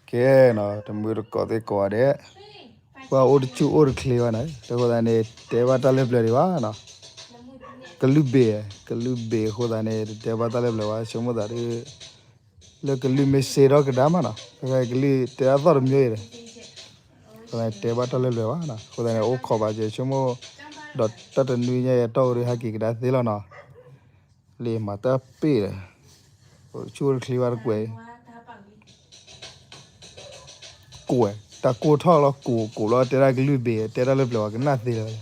ကဲနီၤ တမုာ်တကိးသ့ၣ်ကိးဂၤဒဲး, ပှၤအိၣ်တဆူၣ်အိၣ်တချ့ဘၣ်နီၤ, အဃိသတးန့ၣ် တဲဘၣ်တၢ်လၢပျၢၤဒံးဘၣ်နီၤ, ကလုၢ်ဘ့ၣ်, ကလုၢ်ဘ့ၣ်အဃိသတးန့ၣ် တတဲဘၣ်တၢ်လၢပျၢၤဘၣ်, ဆိကမိၣ်သးဒ် လၢကလုၢ်မ့ၢ်စ့ထီၣ်ကဒါမးနီၤ, ကလုၢ်တဲဒၣ်သီၣ်တမံၤအံၤဒီး အဃိသတးန့ၣ် တဲဘၣ်တၢ်လၢပျၢၤဘၣ်နီၤ, အဃိသတးန့ၣ် အိၣ်ခိးဘၣ်က့ၤဆိကမိၣ်, ဒီးတၢ်တနွံညါအတီၢ်အူဒုးဟဲက့ၤကဒါသ့လီၤနီၤ, လံာ်မၤတၢ်ပ့ၢ်ဒီး, အိၣ်ဆူၣ်အိၣ်တချ့ဘၣ်တကွဲးအံၤ ကိးဝဲ, တၢ်ကိၢ်ထီၣ်လီၤ ကိးကိးလီၤ တဲဒၣ်ကလုၢ်ဘ့ၣ် တဲတၢ်လၢပျၢၤဝဲကနၣ်သ့လၢၤ,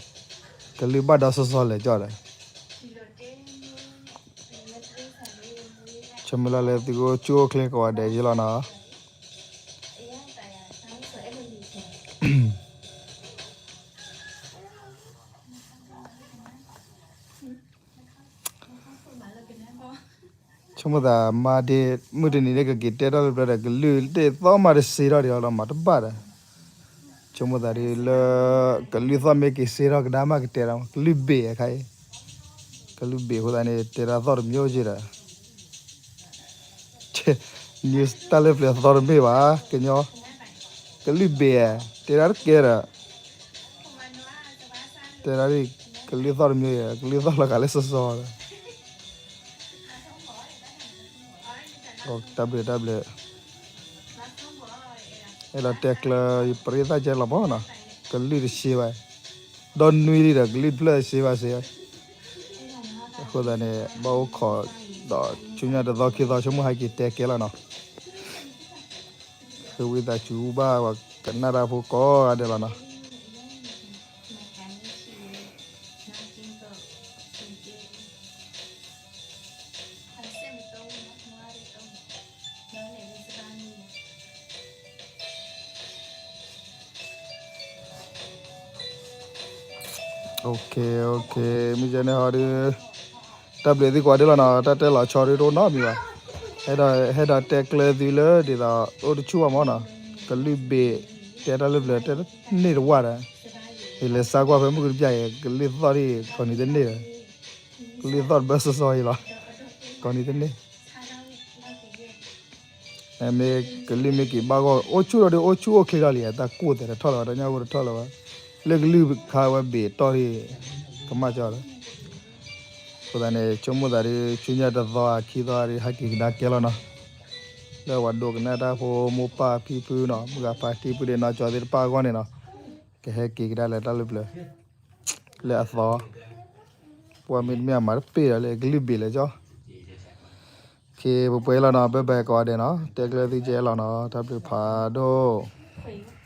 ကလုၢ်ဘၣ်ဒီးစီစီလဲၤကီးဒီး, ဆၢမုၢ်လၢ်လၢသုကအိၣ်ဆူၣ်အိၣ်ချ့ကိးဂၤဒဲးယ့လီၤနီၤ. ဆိကမိၣ်သးမါဒ့ မုၢ်တနံၤန့ၣ် ကက့ၤတဲတၢ်လၢပျၢၤဒီး ကလုၢ်သ့ၣ်သီၣ်မးတစ့ထီၣ်ဒံးလီၤ မၤတဘၣ်ဒီး, ဆိကမိၣ်သးဒ်လၢ ကလုၢ်သီၣ်မ့ၢ်က့ၤစ့ထီၣ်ကဒါမးကတဲဒီး ကလုၢ်ဘ့ၣ်အခါအံၤ, ကလုၢ်ဘ့ၣ်အဃိသတးန့ၣ် တဲဒၣ်သီၣ်တမံၤအိၣ်က့ဒီး တၢ်လၢပျၢၤသီၣ်တမ့ၢ်ဘၣ်, ကညီ, ကလုၢ်ဘ့ၣ်, တဲဒၣ်တကဲဒီး, တဲဒၣ်, ကလုၢ်သီၣ်တမ့ၢ်, ကလုၢ်သီၣ်လီၤဂာ်လၢစီစီဒီး, တၢ်ဘျုးတၢ်ဘျုး, အဲၣ်ဒိးတဲကျၢၤ ယပရ့သၣ်ကဲလီၤမးနီၤ, ကလုၢ်တစ့ဘၣ်, ဒီနွံလံဒီး ကလုၢ်တဖျၢၣ်စ့ဘၣ်စ့ အဃိသတးန့ၣ် ဘၣ်အိၣ်ခိးဒီးဆူညါတသီခံသီ ဆိကမိၣ်ဟဲက့ၤတဲကဲလီၤနီၤ, ဃ့ဝံသးစူၤဘၣ်ပှၤကနၣ်တၢ်ဖိကိးဂၤဒဲးလီၤနီၤ. OK, OK, မ့ၢ်ကဲန့ၣ်ဟီဒီး တၢ်ဘျုးသုကိးဂၤဒဲးလီၤနီၤ, တၢ်တဲလီၤဆီဒုးတအိၣ်နီတမံၤဘၣ်, ဟဲဒီး ဟဲဒီးတဲကျၢၤသုလၢဒ်သိးအိၣ်တဆူၣ်ဘၣ်မးနီၤ, ကလုၢ်ဘ့ၣ်, တဲတၢ်လၢပျၢၤ တဲန့ၢ်တဝၢ်ဒီး, ယလဲၤစါကွၢ်ဖဲမုၢ်ကတပျၢ်အံၤ ကလုၢ်သီၣ်ဒ် ကိးနံၤတန့ၢ်ဒီး, ကလုၢ်သီၣ်တဘၢစီစီအံၤလီၤ, ကိးနံၤတန့ၢ် မ့ၢ်ကလုၢ်မ့ၢ်က့ၤဘၣ်ဂီၢ် အိၣ်ဆူၣ်ထီၣ်ဒီး အိၣ်ဆူၣ်အိၣ်ချ့ထီၣ်လံ, တၢ်ကိၢ်သဲးတထီၣ်လၢၤဘၣ်, တၢ်ညၣ်ဂိၢ်တထီၣ်လၢၤဘၣ်, လၢကလုၢ်ခါဝဲဘ့ၣ်တီၢ်ဒ် ကမၣ်ကၠီဒီး, အဃိသတးန့ၣ် ဆိကမိၣ်သးဒီး ဆူညါတသီခံသီဒီး ဟဲက့ၤကဒါကဲလီၤနီၤ, လၢပှၤဒိကနၣ်တၢ်ဖိ မိၢ်ပၢ်ဖံဖုနီၤ မုၢ်ဂၤဖါတံၢ် ပုၢ်ဒ့နီၢ်ကၠီသ့ၣ်တဖၣ်အဂီၢ်န့ၣ်နီၤ, ကဟဲက့ၤကဒါလၢတၢ်လၢပျၢၤ လၢအသီ, ပှၤမ့တမ့ၢ်အမၤတပ့ၢ်ဒီးလၢကလုၢ်ဘ့ၣ်လၢကၠီ ခ့ပှဲၤပှဲၤလီၤနီၤ, ဘၣ်ဘၣ်ကိးဂၤဒဲးနီၤ, တဲကျၢၤသုကဲလီၤနီၤ, တၢ်ဘျုးဖးဒိၣ်.